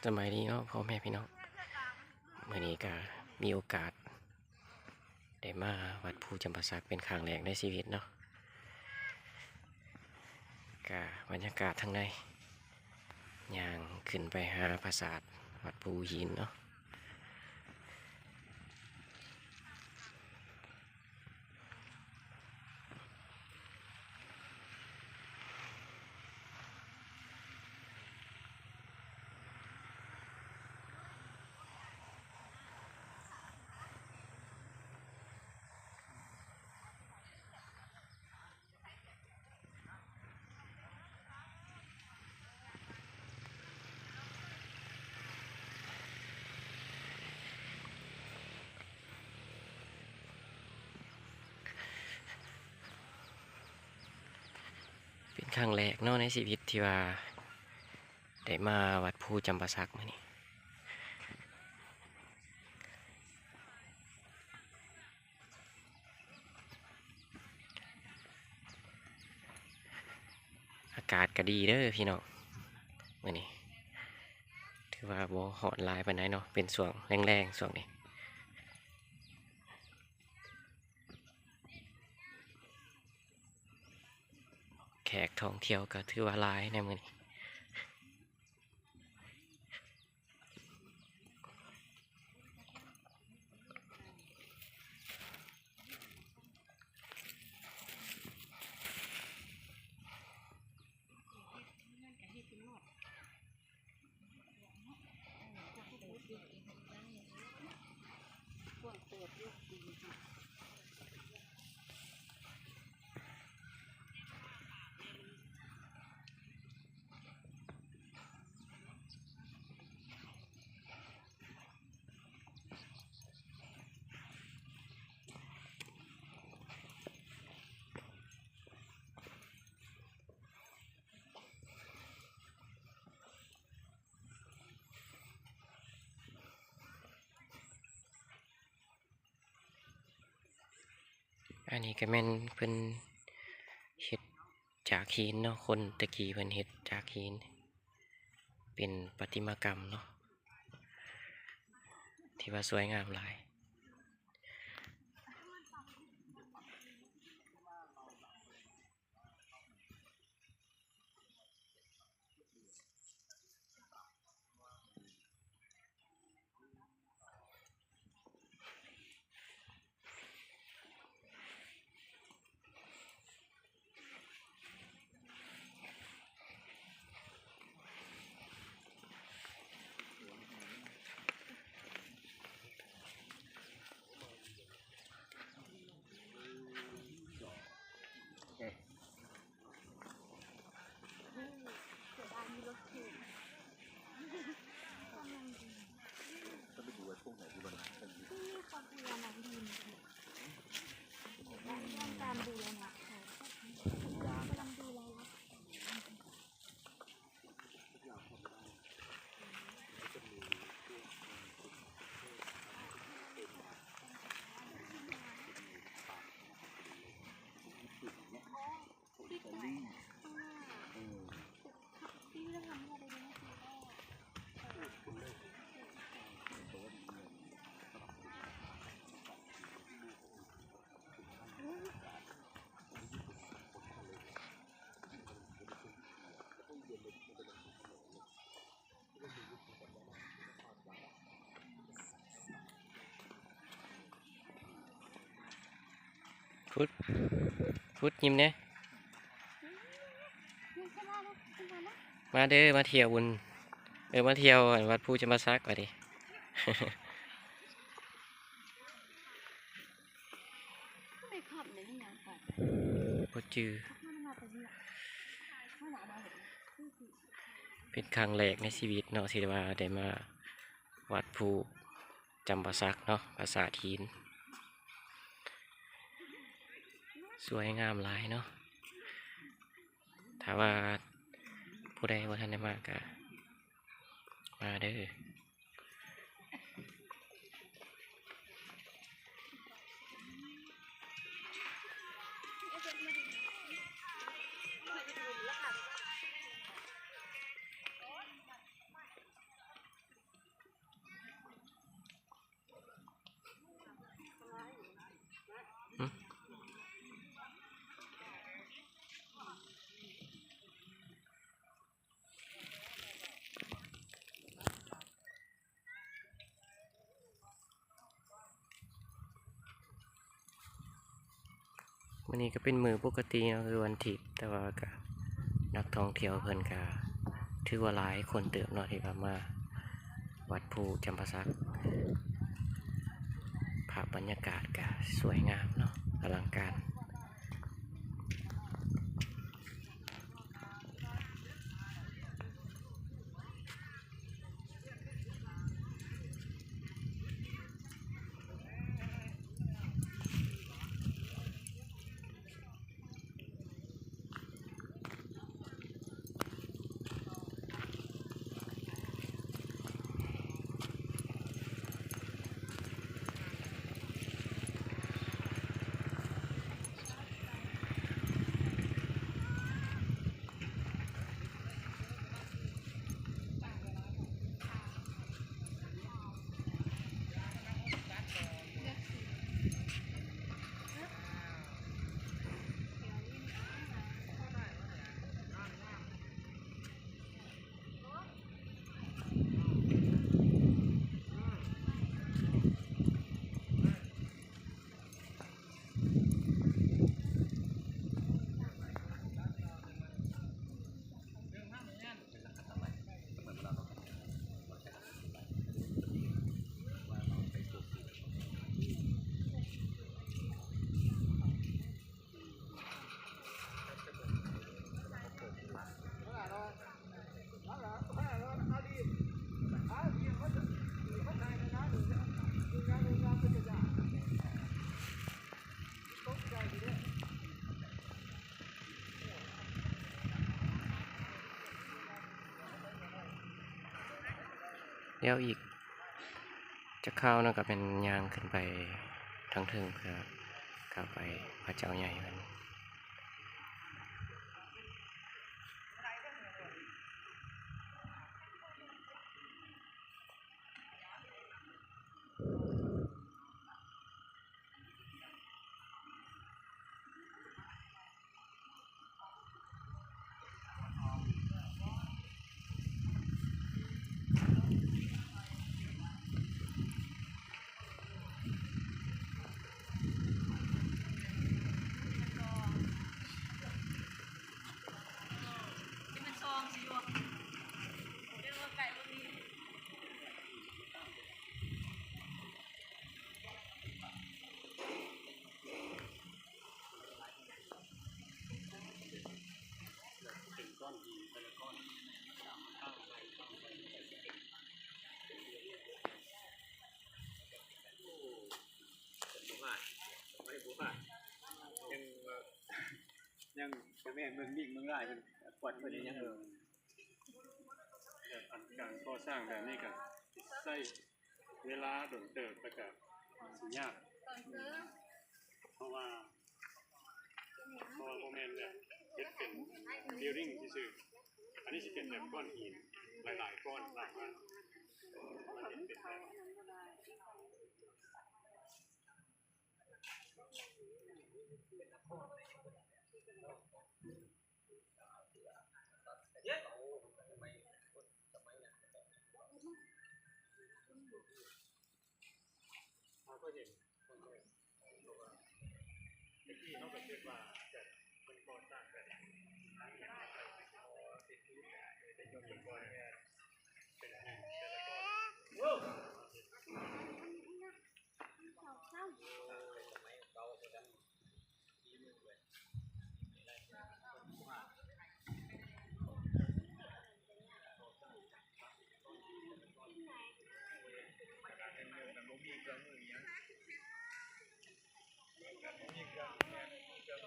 ສະບາຍດີເນາະພໍ່ແມ່ພີ່ນ້ອງ, ມື້ນີ້ກະມີໂອກາດໄດ້ມາວັດພູຈຳປາສັກເປັນຄັ້ງແລກໃນຊີວິດເນາະ. ກະບັນຍາກາດທາງໃນ ຍ່າງຂຶ້ນໄປຫາປາສາດວັດພູຫີນເນາະ. ເປັນຄັ້ງແລກເນາະໃນຊີວິດທີ່ວ່າໄດ້ມາວັດພູຈຳປາສັກມື້ນີ້. ອາກາດກະດີເດີພີ່ນ້ອງ, ມື້ນີ້ຖືວ່າບໍ່ຮ້ອນຫຼາຍປານໃດເນາະ, ເປັນຊ່ວງແລງໆ ຊ່ວງນີ້. ແຂກທ່ອງທ່ຽວກະຖືວ່າຫຼາຍໃນມື້ນີ້. ອັນນີ້ກະແມ່ນເພິ່ນເຮັດຈາກຫີນເນາະ, ຄົນແຕ່ກີ້ເພິ່ນເຮັດຈາກຫີນ ເປັນປະຕິມາກຳເນາະ ທີ່ວ່າສວຍງາມຫຼາຍ. ພຸດ ພຸດ ຍິ້ມແດ່. ມາເດີ ມາທ່ຽວບຸນ ເອີ ມາທ່ຽວວັດພູຈຳປາສັກວ່າຕິ. ບໍ່ຈື່ ເປັນຄັ້ງແລກໃນຊີວິດເນາະ ທີ່ວ່າໄດ້ມາວັດພູຈຳປາສັກເນາະ, ປາສາດຫີນ ສວຍງາມຫຼາຍເນາະ. ຖ້າວ່າຜູ້ໃດບໍ່ທັນໄດ້ມາກະມາເດີ. ເ ມື້ນີ້ກໍເປັນມື້ປົກກະຕິເນາະ ຄືວັນທິດ ແຕ່ວ່າກໍນັກທ່ອງທ່ຽວເພິ່ນກໍຖືວ່າຫຼາຍຄົນເຕີບເນາະ ທີ່ວ່າມາວັດພູຈຳປາສັກ. ພາບບັນຍາກາດກໍສວຍງາມເນາະ ອະລັງການ. ແລ້ວອີກຈັກຄາວໜຶ່ງກໍແມ່ນຍ່າງຂຶ້ນໄປທາງເທິງ ເພື່ອເຂົ້າໄປພະເຈົ້າໃຫຍ່ເພິ່ນ. ຍັງວ່າ ຍັງເຈົ້າແມ່ເມືອງນີ້ເມືອງລາຍເພິ່ນກວດເພິ່ນຍັງ ແບບອັນການກໍ່ສ້າງແບບນີ້ກໍໃຊ້ເວລາດົນເຕີບ ແລ້ວກໍຊິຍາກ ເພາະວ່າ ເພາະວ່າບໍ່ແມ່ນແບບເຮັດເປັນບິວດິ້ງຊື່ໆ ອັນນີ້ຊິເປັນແບບກ້ອນຫີນຫຼາຍໆກ້ອນ ແລ້ວມາ ມາເຮັດເປັນແບບ ເຮົາກໍເຫັນຄົນແບບ ເພາະວ່າແຕ່ກີ້ເຮົາກໍຄິດວ່າແບບເພິ່ນກໍ່ສ້າງແບບ